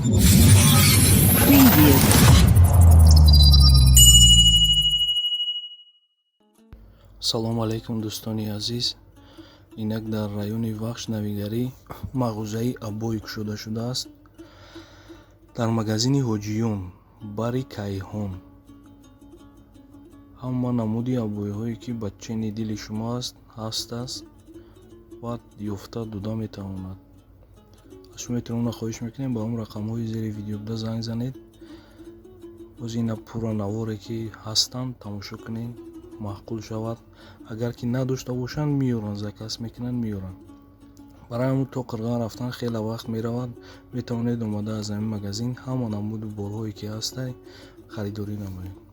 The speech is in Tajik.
Preview. Салому алайкум, дӯстони азиз. Инак дар райони Вахш, Навигарӣ, мағозаи Абой кушода шудааст. Дар магазини Ҳоҷиён, бари Кайҳон, ҳама намуди обойҳое, ки ба чени дили шумо аст, ҳастааст ва ёфта дода метавонад. Аз шумо эҳтиромона хоҳиш мекунем, ба он рақамҳои зери видео буда занг занед. Боз ина пурра наворе, ки ҳастанд, тамошо кунед, маъқул шавад. Агар ки надошта бошанд, меёранд, заказ мекунанд, меёранд. Барои ҳамун то Қирған рафтан хеле вақт меравад. Метавонед омада, аз ҳамин магазин ҳама намуду борҳое, ки ҳастай, харидорӣ намоед.